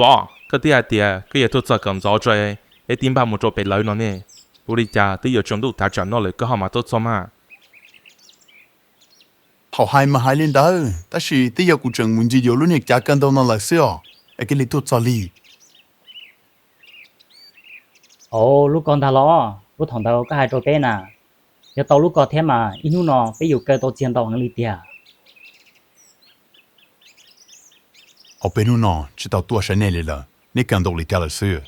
Pov, koj twb hais tias koj yuav tuaj txog kom ntxov tso, peb tib npaj mus rau pem lawv no ne. Ua li cas twb yuav tsaus ntuj tav tsam no lawm koj ho mam tuaj txog mas? Thaum hais mas hais li ntawd, tab sis twb yog kuv tseem mus ncig yuav lub niag cav kaw ntoo no lawm xwb os, es cia li tuaj txog li. Au, lub ko ntag los? Lub thaum ntawd koj hais rau peb na, yog tau lub ko thiab mas ib hnub no peb yuav kaw tau txiag ntau heev li tiag. Au, peb hnub no tsis tau tuaj saib nej li lawm, neb kaw ntoo li cas lawm xwb?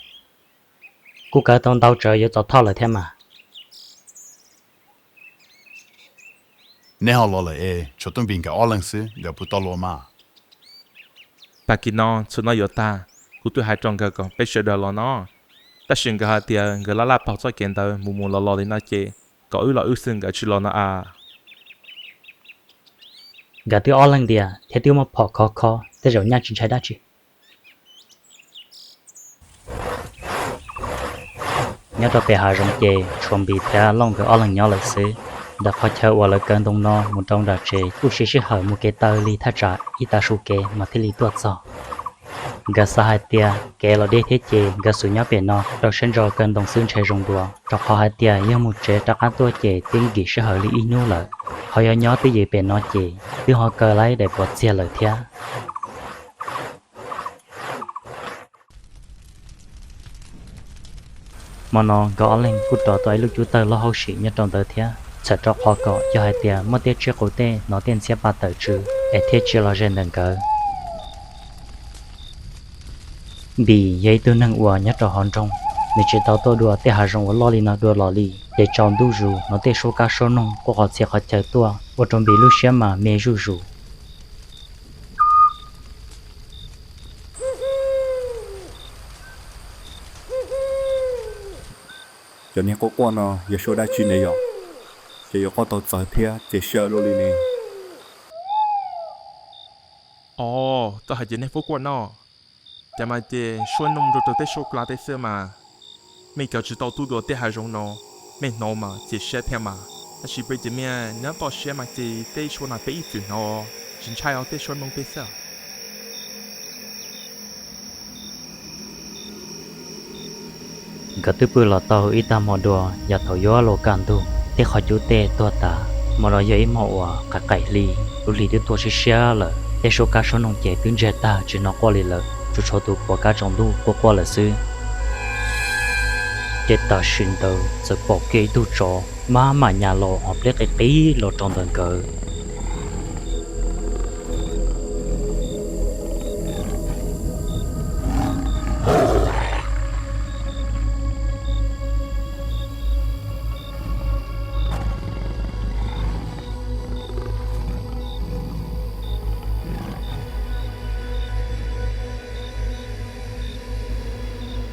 Kuv kaw tau ntau tsawv yuav txaus thauj lawm thiab mas. Neb ho los lawm es tshuav Tub Npis nkawd ob leeg xwb, nkawd puas tau los mas? Tag kis no txhua no yuav tag, kuv twb hais rau nkawd kom peb sawv daws los no, tab sis nkawd hais tias nkawd laj laj pog txoj kev ntawd mus mus los los li no ces kom wb los wb xwb nkawd tsis los no a. Nkawd twb ob leeg tiag thiab twb muab phom khov kho, tej zaum nyaj tsis ntshai dab tsi. Nyob rau pem hav zoov ces tshuav Npis thiab Looj nkawd ob leeg nyob lawm xwb. Ntawm qhov chaw uas lawv kaw ntoo no mus rau nram tsev kuj siv sij hawm mus kev taw li thaj tsam ib tav su kev mas thiaj li tuaj txog. Nkawd xav hais tias kev los deb thiab ces nkawd xub nyob pem no rau siab ntso kaw ntoo xwb ntshe zoo dua, rau qhov hais tias yog mus tsev rov qab tuaj ces twb nkim sij hawm li ib hnub lawm. Ho yog nyob twj ywm pem no ces twb ho kaw laib daim pov txiag lawm thiab. Hmo no nkawd ob leeg kuj rov tau ib lub cub tawg loj hauj sim nyob rau ntawd thiab, txhawm rau qhov kom yog hais tias muaj tej tsiaj qus tej hnov tej ntxhiab paj tawm tsw es thiaj tsis los ze ntawm nkawd. Npis yog ib tug neeg uas nyob rau hauv nroog, nws tsis tau tuaj dua tej hav zoov uas loj li no dua los li, ces tsaus ntuj zus hnov tej suab kab suab noog quaj qhov txhia qhov chaw tuaj ua rau Npis lub siab mas me zuj zus. Cov niag quaj quaj no yog suab dab tsi ne yom? Ces yuav quaj tau txawv thiab ces sawv luaj li ne. Os, tau hais ces nej quaj quaj no, cas mas ces suab noog rau rau tej suab pla tej xwb mas. Mej cov tsis tau tuaj dua tej hav zoov no, mej hnov mas ces siab thiab mas, tab sis peb ces mej nyob toj siab mas ces tej suab no peb ib txwm hnov, tsis ntshai os, tej suab noog peb xwb. Nkawd twb pw los tau ib tag hmo dua, yog thaum yuav luag kaj ntug, tej qhov cub tej tuag tas. Hmo no yog ib hmo uas qaim qaim hli, lub hli twb tuaj siab siab lawm, tej suab kab suab noog ces twb ntsiag tag tsis hnov quaj li lawm, tsuas tshuav tus puav kab tsaus ntuj quaj quaj lawm xwb. Ces tam sim ntawd txawm pom kiag ib tug tsov maj mam nyas los hos pleb qis qis los rau ntawm nkawd.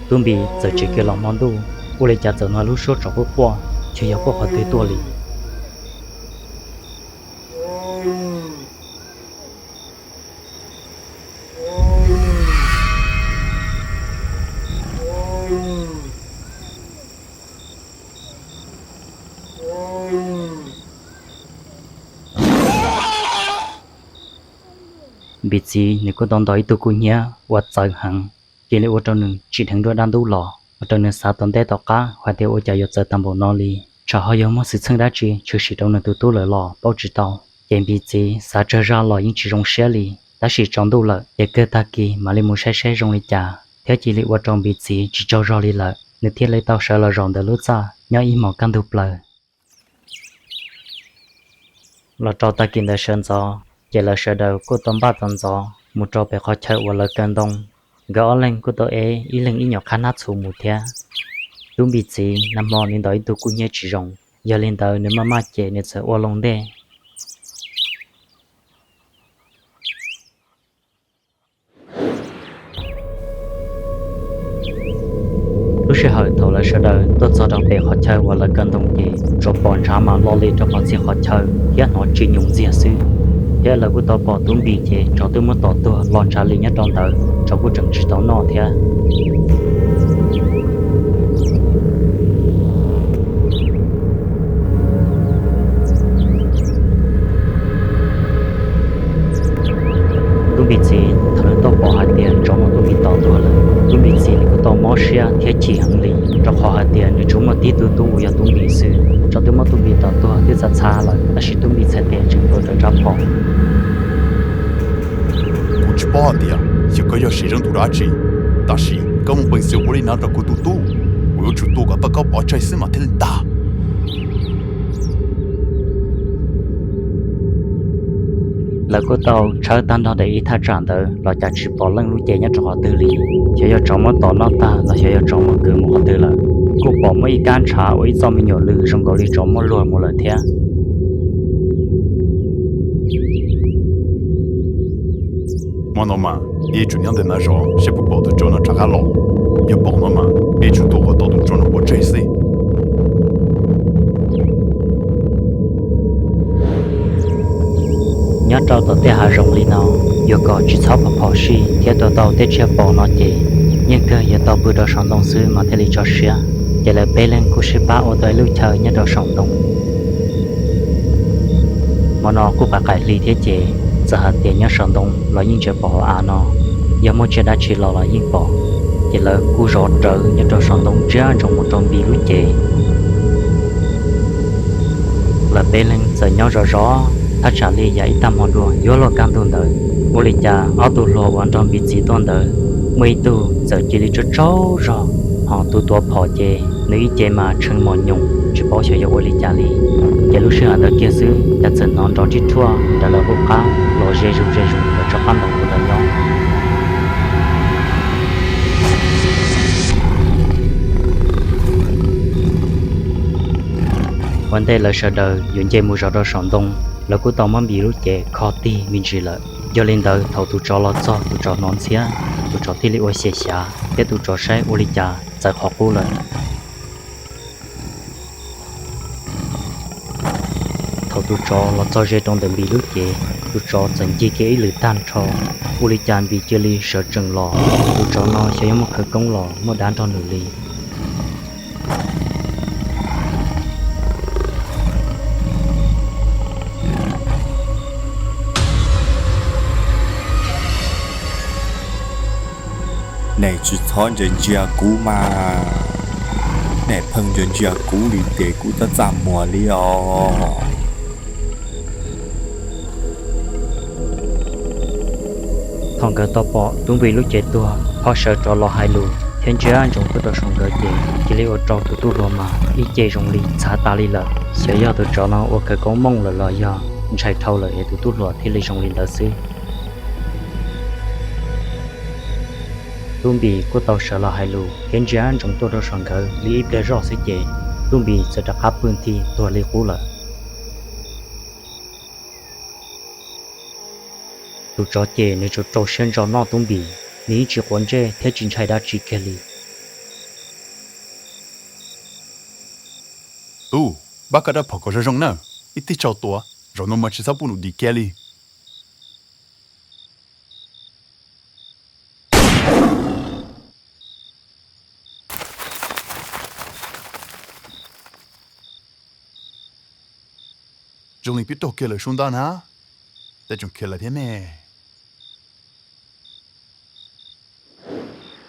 Tub Npis txawm tsim kiag los hmo ntuj, ua li cas txawm hnov lub suab tsov quaj quaj, ces yog quaj qhov twg tuaj li. Npis txiv nws kuj tau ntaus ib tug kuj hnyiab uas txawv heev, cia li ua rau nws tsim dheev dua dab ntub los, ua rau nws xav tom ntej tom qab hais tias ua cas yuav txawv tag npaum no li, tsam ho yog muaj xwm txheej dab tsi tshwm sim rau nws tus tub lawm los paub tsis tau. Ces Npis txiv xav tsawg zaj los yeej tsis zoo siab li, tab sis tsaus ntuj lawm ces kawg tag kis mam li mus saib saib zoo li cas, thiab cia li ua rau Npis txiv tsis tsaug zog li lawm, nws thiaj li tau sawv los zaum ntawm lub txaj nyob ib hmos kaj ntug plaws. Los rau tag kis ntawd sawv ntxov, ces lawv sawv daws kuj tau npaj tau ntxov mus rau pem qhov chaw uas lawv kaw ntoo. Nkawd ob leeg kuj tau ev ib leeg ib nyuam qhab hnab txhuv mus thiab. Tub Npis txiv nag hmo nws ntaus ib tug kuj hnyiab tsis zoo, yog li ntawd nws maj maj ces nws txawm ua loo ntej. Lub sij hawm thaum lawv sawv daws tuaj txog rau pem qhov chaw uas lawv kaw ntoo ces tsuas pom ntshav mas lo li rau qhov txhia qhov chaw thiab hnov tsis nyoos ntxiag xwb. Thiab lawv kuj tau pom Tub Npis ces tsov twb muab tom tuag los ntshav li nyob rau ntawd, tsov kuj tseem tsis tau noj thiab. Tub Npis txiv thaum nws tau pom hais tias tsov muab Tub Npis tom tuag lawm, Tsuas muaj tib tug tub uas yog Tub Npis xwb. Tso twb muab Tub Npis tom tuag twb txhav txhav lawm, tab sis Tub Npis txhais tes tseem ntuav rawv rab phom. Kuv tsis paub hais tias xyov koj yog siv zoo ntuj dab tsi, tab sis koj muaj peev xwm ua li no rau kuv tus tub, kuv yuav tsum tua kom tau koj pov tseg xwb mas thiaj li tag. Lawv kuj tau tshawb tag nrho daim ib thaj tsam ntawd los cas tsis pom leej lub cev nyob rau qhov twg li. Xyov yog tsov muab tom noj tag los xyov yog tsov muab kwv mus qhov twg lawm. Kuj pom muaj ib kab ntshav ua ib txoj me nyuam lw zoo nkaus li tsov muab luag mus lawm thiab. Hmo no mas peb yuav tsum nyob ntawm no zov seb puas pom tus tsov no rov qab los. Yog pom no mas peb yuav tsum tua kom tau tus tsov no pov tseg xwb. Nyob rau tom tej hav zoov li no, yuav kom tsis txhob phom phom sij thiab tua tau tej tsiaj pom no ces yeej kawg yuav tau pw rau saum ntoo xwb mas thiaj li tso siab. Ces lawv peb leeg kuj sib pab ua tau ib lub chaw nyob rau saum ntoo. Hmo no kuj qaim qaim hli thiab ces txawm hais tias nyob saum ntoo los yeej tsis pom hauv av no. Yog muaj tsiaj dab tsi los los yeej pom. Ces lawv kuj zov rawv nyob rau saum ntoo ntsia ntsoov mus rau Npis lub cev. Lawv peb leeg txawm nyob zov zov thaj tsam li yam ib tag hmo dua yuav luag kaj ntug ntawd, ua li cas ob tug hluas uas nrog Npis txiv tuaj ntawd, muaj ib tug txawm cia li tsaug tsaug zog, ho tus tuav phom ces nws ib ce mas tshee mos nyoos tsis paub xyov yog ua li cas li. Ces lub sij hawm ntawd kiag xwb cas txawm hnov nrov rib rhuaj nram lawv qub qab los ze zus ze zus ntawd rov qab nrov mus nrad nyob. Ua ntej lawv sawv daws yuav nce mus zov rau saum ntoo, lawv kuj tau muab Npis lub cev kho tig me ntsis lawm. Yog li ntawd thaum tus tsov los txog tus tsov hnov ntxhiab, tus tsov thiaj li ua xyem xyav thiab tus tsov saib ua li cas txawv qhov qub lawm. Thaum tus tsov los txog ze rau ntawm Npis lub cev, tus tsov txawm ncig kiag ib lwm tag nrho, ua li cas Npis cia li sawv tsees los. Tus tsov no xyov yuav muaj khawv koob los muaj dab nrog nws li. Nej tsis txhob ntsia ntsia kuv mas, nej pheej ntsia ntsia kuv li ces kuv txaj txaj muag li os. Thaum nkawd tau pom Tub Npis lub cev tuag, ho sawv rov los hais lus thiab ntsia ntsoov tuaj rau saum nkawd ces cia li ua rau tus tub hluas mas ib ce zoo li txhav tas li lawm. Xyov yog tus tsov no ua khawv koob mooj lawm los yog ntshai dhau lawm es tus tub hluas thiaj li zoo li ntawd xwb. Tub Npis kuj tau sawv los hais lus thiab ntsia ntsoov tuaj rau saum nkawd li ib pliag zoj xwb ces Tub Npis txawm rov qab pw nthi tuag li qub lawm. Tus tsov ces nws tsuas rau siab ntso noj Tub Npis, nws yeej tsis quav ntsej thiab tsis ntshai dab tsi kiag li. Tub, pab koj rab phom kom zoo zoo na, ib teg tso tua, zaum no mas tsis txhob pub nws dim kiag li. Zoo li pib raug kiag lawm sub ntab na, tej tseem khiav lawm thiab me.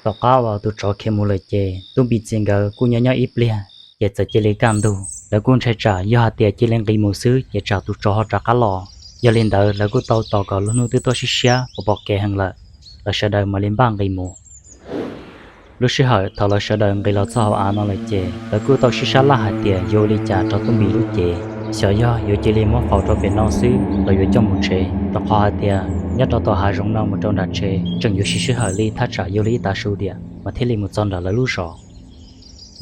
Tom qab uas tus tsov khiav mus lawm ces Tub Npis txiv nkawd kuj nyob nyob ib pliag ces txawm cia li kaj ntug. Lawv kuj ntshai tsam yog hais tias cia li nqis mus xwb ces tsam tus tsov ho rov qab los. Yog li ntawd lawv kuj tau tos kom lub hnub twb tuaj siab siab pom pom kev heev lawm, lawv sawv daws mam li npaj nqis mus. Lub sij hawm thaum lawv sawv daws nqis los txog hauv av no lawm ces lawv kuj tau sib sab laj hais tias yuav ua li cas rau Tub Npis lub cev, xyov yog yuav cia li muab faus rau pem no xwb los yuav coj mus tsev, rau qhov hais tias nyob rau tom hav zoov no mus rau nram tsev tseem yuav siv sij hawm li thaj tsam yuav li ib tav su diam mas thiaj li mus txog nram lawv lub zos.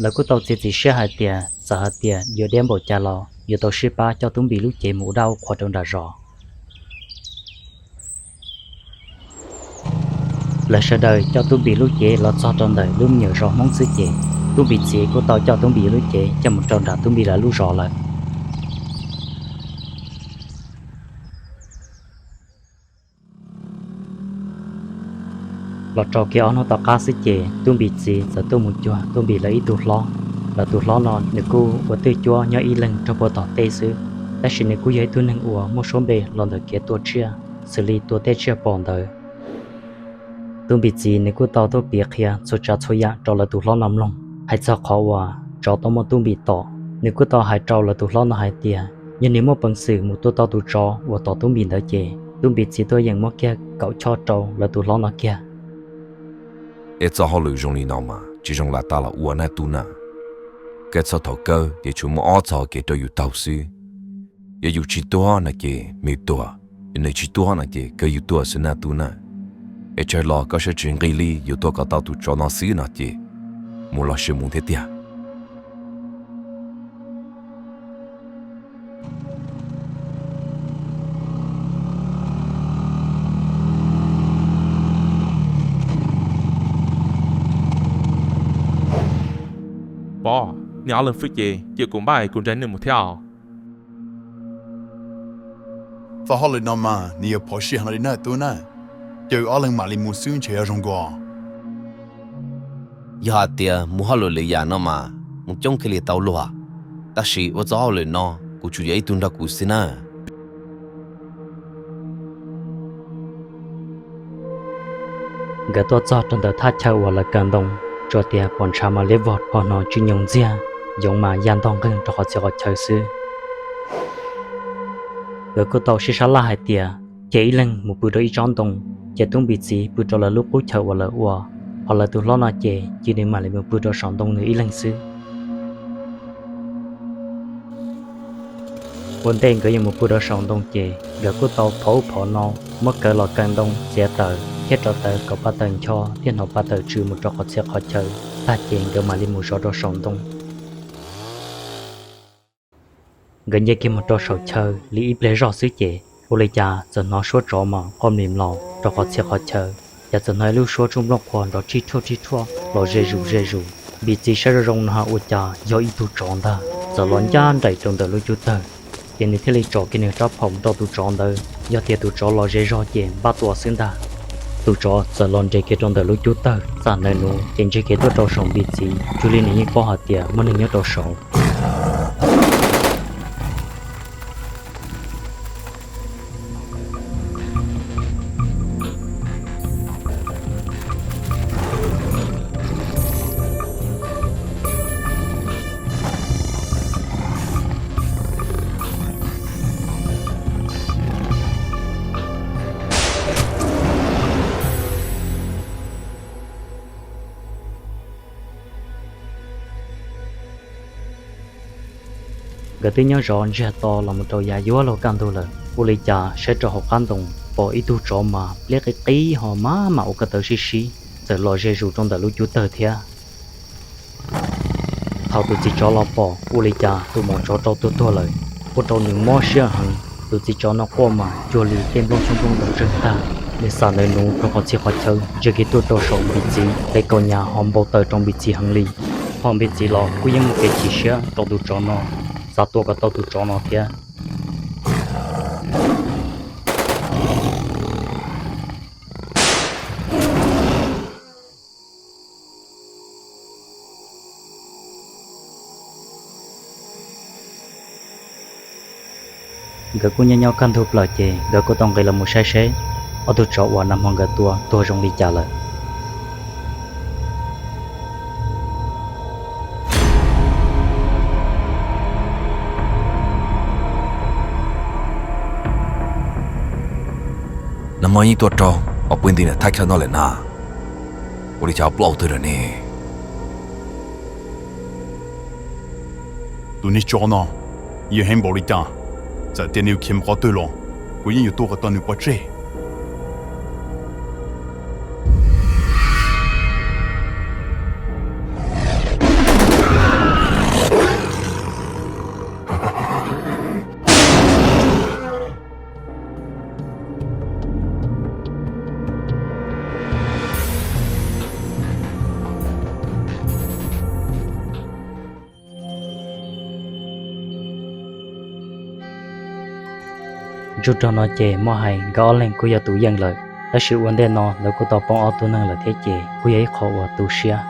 Lawv kuj tau txiav txim siab hais tias txawm hais tias yuav diab npaum cas los yuav tau sib pab coj Tub Npis lub cev mus ua dab ua qhua rau nram zos. Lawv sawv daws coj Tub Npis lub cev los txog rau ntawm lub me nyuam zos Hmoob xwb ces Tub Npis txiv kuj tau coj Tub Npis lub cev coj mus rau nram Tub Npis lawv lub zos lawm. Los rau kiag ob hnub tom qab xwb ces Tub Npis txiv txawm tuaj mus cuag Tub Npis lawv ib tug hlob. Lawv tus hlob no nws kuj ua twj cuab nyob ib leeg rau puag tom teb xwb, tab sis nws kuj yog ib tug neeg uas muaj suab npe los ntawm kev tua tsiaj, xws li tua tej tsiaj pom ntawd. Tub Npis txiv nws kuj tau tuaj piav qhia txhua tsav txhua yam rau lawv tus hlob no mloog, hais txog qhov uas tsov tau muaj tub npis tom. Nws kuj tau hais rau lawv tus hlob no hais tias yog nws muaj peev xwm mus tua tau tus tsov uas tom tub npis ntawd ces tub npis txiv tuaj yeem muab kiag kaum choj rau lawv tus hlob no kiag. Ib txoj hauj lwm zoo li no mas tsis zoo lam tau los ua na tub na. Koj txhob thaum kawg ces tsuas muaj ob txoj kev rau yus taug xwb. Yog yus tsis tuag no ces nws tuag, yog nws tsis tuag no ces kawg yus tuag xwb na tub na. Es tsawg los koj saib tsis nqi li yuav tua kom tau tus tsov no xwb no ces mus los sis mus thiab tiag. Pov, nej ob leeg fwj ces cia kuv npaj kuv nrog nej mus thiab os. Txoj hauj lwm no mas nws yuav phov sij hawm no li na tub na. Cia wb ob leeg mam li mus xwb ntshe yuav zoo dua. Yog hais tias mus hauj lwm lwm yam no mas mus coob kiag li tau luag, tab sis ua txoj hauj lwm no kuv tsuas yuav ib tug nrog kuv xwb na. Nkawd tuaj txog rau ntawm thaj chaw uas lawv kaw ntoo, tsuas tias pom ntshav mas liab vog, ho hnov tsw nyoos ntxiag, yoov mas ya ntog nqeeg rau qhov txhia qhov chaw xwb. Nkawd kuj tau sib sab laj hais tias cia ib leeg mus pw rau ib tsob ntoo, ces tub npis txiv pw rau lawv lub qub chaw uas lawv ua, ho lawv tus hlob no ces cia nws mam li mus pw rau saum ntoo nws ib leeg xwb. Ua ntej nkawd yuav mus pw rau saum ntoo ces nkawd kuj tau phov ub phov no, muab kawv los kaw ntoo txiav taws thiab rauv taws kom pa taws ncho thiab hnov pa taws tsw mus rau qhov txhia qhov chaw tag ces nkawd mam li mus zov rau saum ntoo. Nkawd nce kiag mus rau saum chaw li ib pliag zoj xwb ces ua li cas txawm hnov suab tsov mas qoj mlim mlaus rau qhov txhia qhov chaw, cas txawm hnov ib lub suab tshuaj nplooj qhuav nrov rhij rhuaj rhij rhuaj los ze zus ze zus. Npis txiv saib zoo zoo no ua cas yog ib tug tsov ntag, txawm los ncaj nraim rau ntawm lub cub tawg. Ces nws thiaj li tsom kiag nws rab phom rau tus tsov ntawd, yog tias tus tsov los ze zog ces npaj tua xwb ntag. Tus tsov txawm los nres kiag rau ntawm lub cub tawg, txam nawv nuv ces ntseg kiag tuaj rau saum npis txiv, cuag li nws yeej paub hais tias muaj neeg nyob rau saud. Nkawd twb nyob zov ntsiag to los mus rau yav yuav luag kaj ntug lawm, ua li cas saib rau hauv qab ntoo pom ib tug tsov mas pliab qib qib ho maj mam ua ko taw sib sib, txawm los ze zus rau ntawm lub cub tawg thiab. Thaum tus txiv tsov los pom ua li cas tus maum tsov rau tuag tuag lawm, ua rau nws mob siab heev. Tus txiv tsov no quaj mas cuag li tej nplooj xyoob nplooj ntoo tsawg tag, nws xam ntawv nuv rau qhov txhia qhov chaw, ntseg kiag tuaj rau saum npis txiv, tes kaus hniav ho npau taws rau npis txiv heev li. Ho npis txiv los kuj yeej muaj kev chim siab rau tus tsov no, xav tua kom tau tus tsov no thiab. Nkawd kuj nyob nyob kaj ntug plaws ces nkawd kuj tau nqis los mus saib seb ob tug tsov uas nag hmo nkawd tua tuag zoo li cas lawm. Nag hmo yeej tuaj raug ob peb nti nws thaj chaw no lawm na, ua li cas plaub twg lawm ne? Tus niag tsov no yog heev npaum li cas, txawm tias nws yuav khiav mus qhov twg los kuv yeej yuav tua kom tau nws pov tseg. Ntsuj rog no ces muaj hais nkawd ob leeg kuj yog tus yeej lawm, tab sis ua ntej no lawv kuj tau poob ob tug neeg lawm thiab ces kuj yog ib qho uas tu siab.